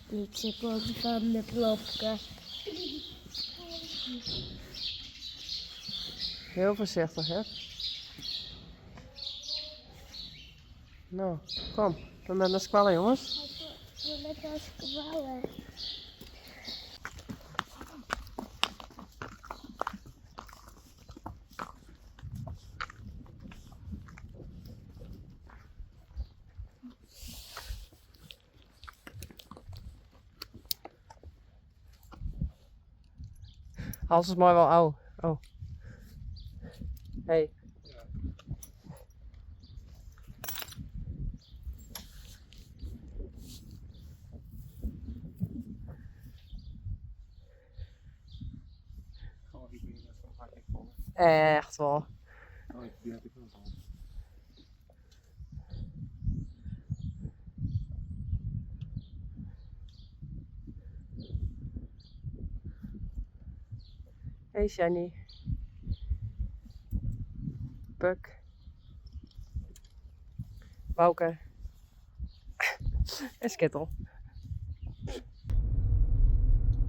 Lytse kont fan de plopke. Heel voorzichtig, hè? No, kom. We moatte nei skoalle, jonges. We moatte nei skoalle. Hans is moai wol ôf. Oh. Hey. Echt wol. Hey Shani. Puk. Bouke. En Skittel.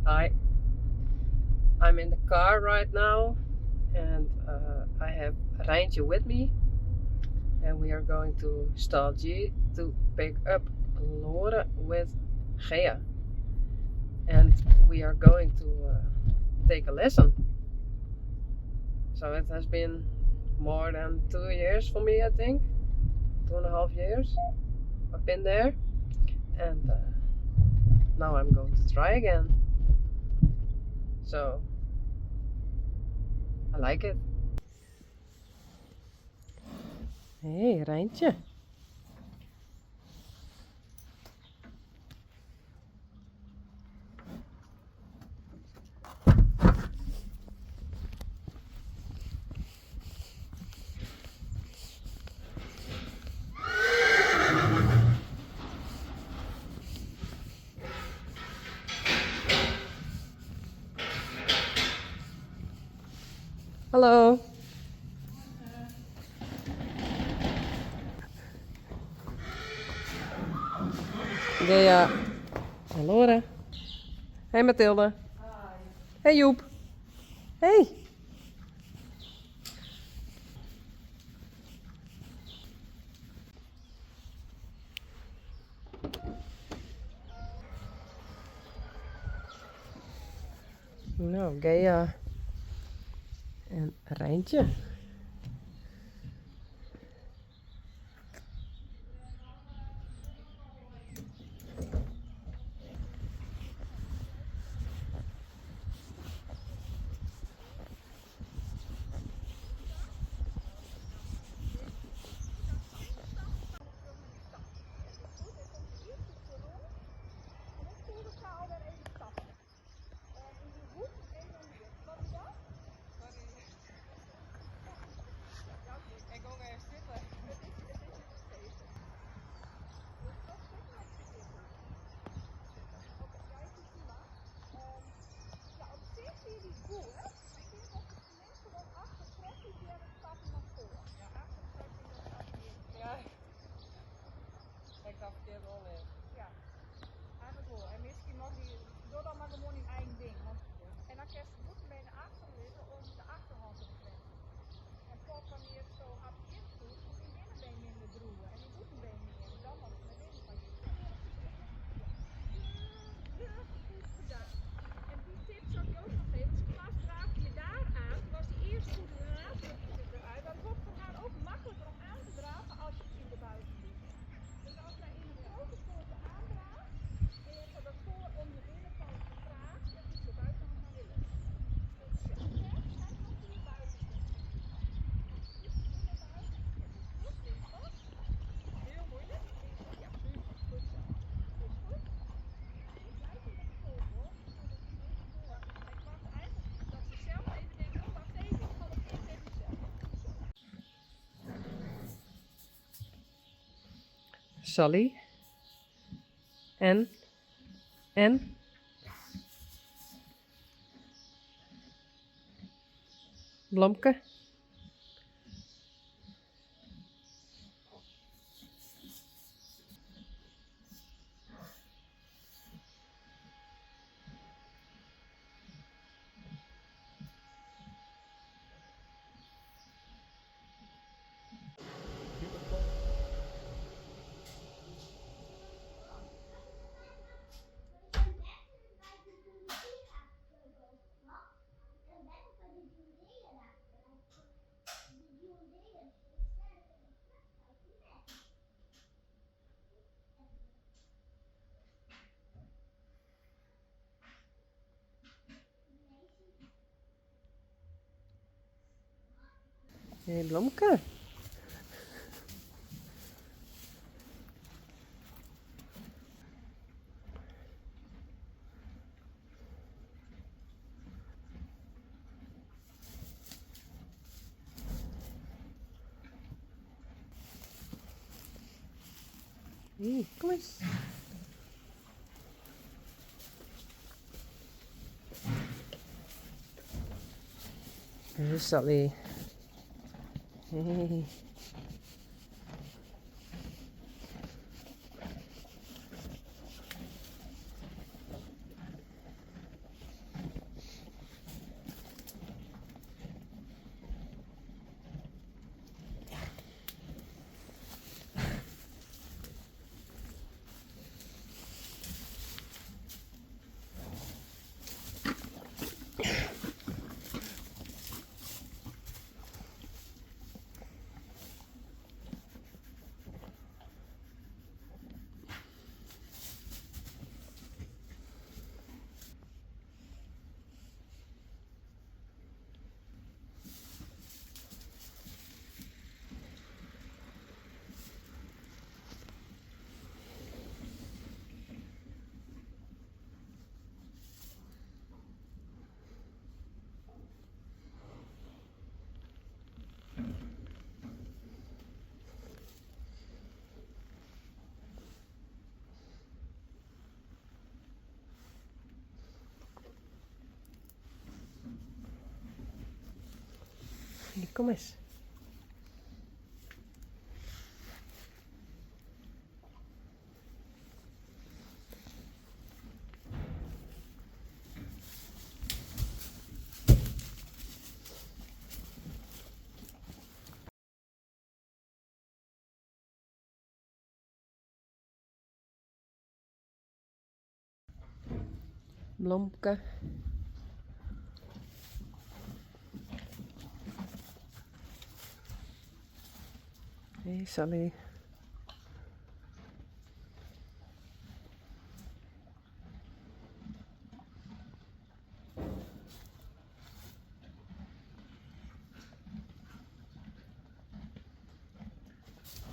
Hi. I'm in the car right now and uh, I have Reintje with me and we are going to Stal G to pick up Lore with Gea. And we are going to uh, take a lesson. So it has been more than 2 years for me, I think. 2.5 years I've been there. And uh, now I'm going to try again. So I like it. Hey, Reintje. Hallo. Gea en Lore. Hey Mathilde. Hey Joep. Hey. Nou, Gea en Reintje. Sally. En? En? Blomke. Hey Blomke. Hey, kom eens. Hey, Sally. Hey. Kom eens. Blomke. Hey Sally.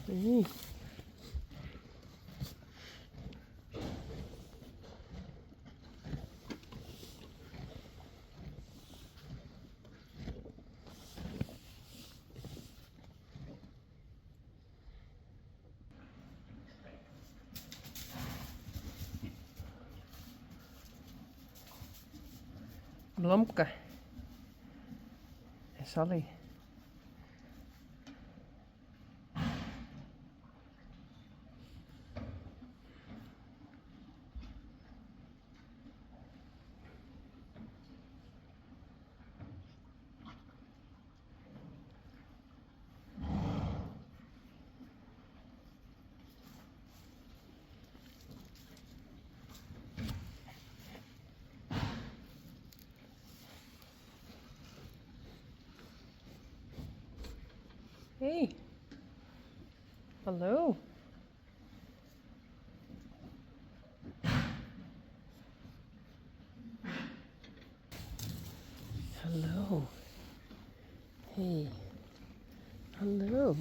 Hey. Blomke. En Sally. Hey. Hallo. Hallo. Hey. Hallo.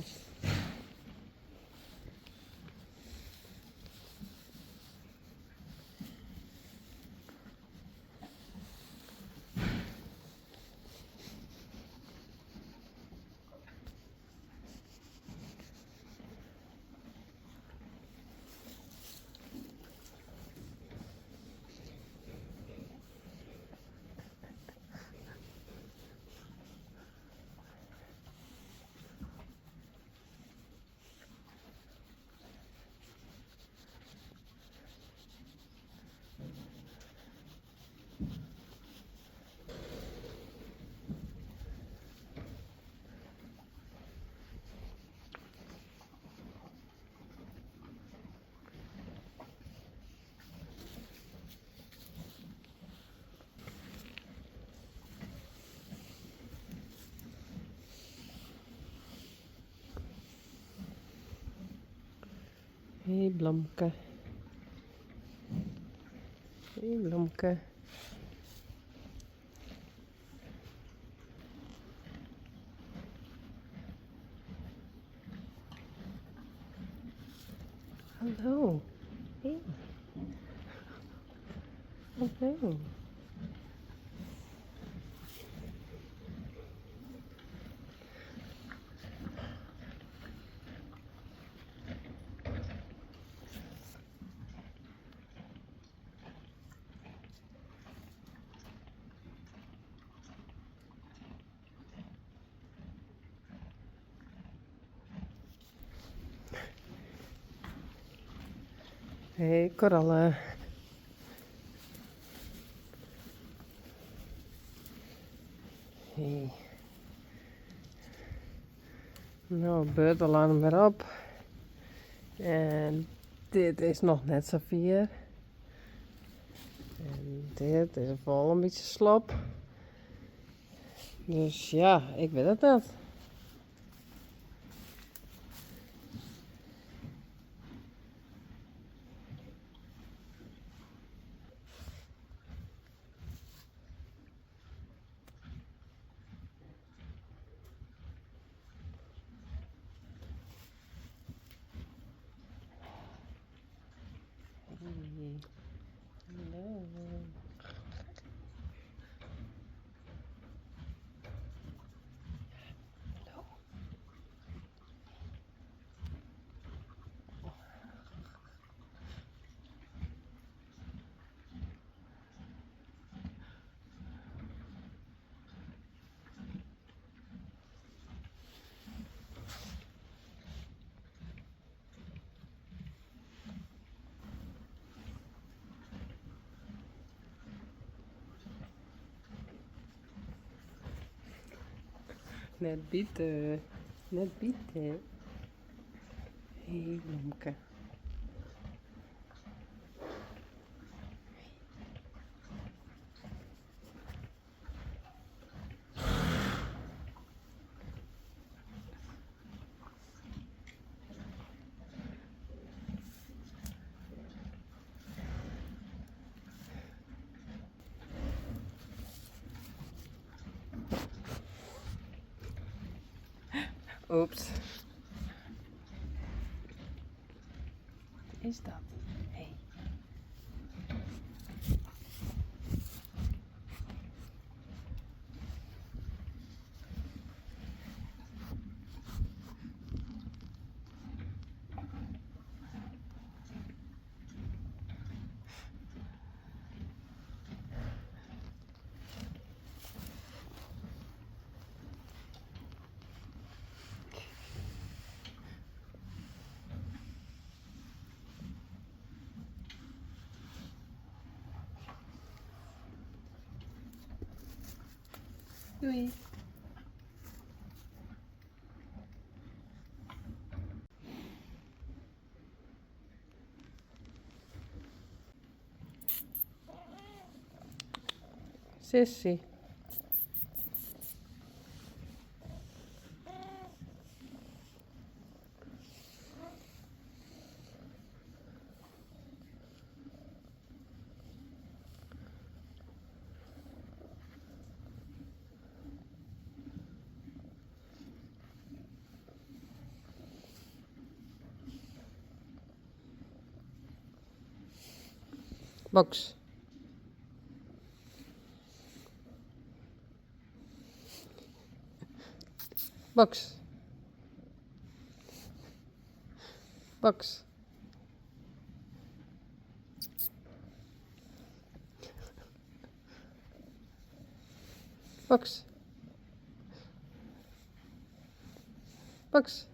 Hey Blomke. Hey Blomke. Hallo. Hey. Hallo. Hey, korallen. Hey. No, beurtalarm wer op. En dit is noch net sa fier. En dit is wol in bytsje slop. Dus ja, ik wit it net. Hey. Hallo. Hallo. Net bite, net bite. Hé, blomke. Oeps. Wat is dat? Hey. Doei. Sissy. Box. Box. Box. Box. Box.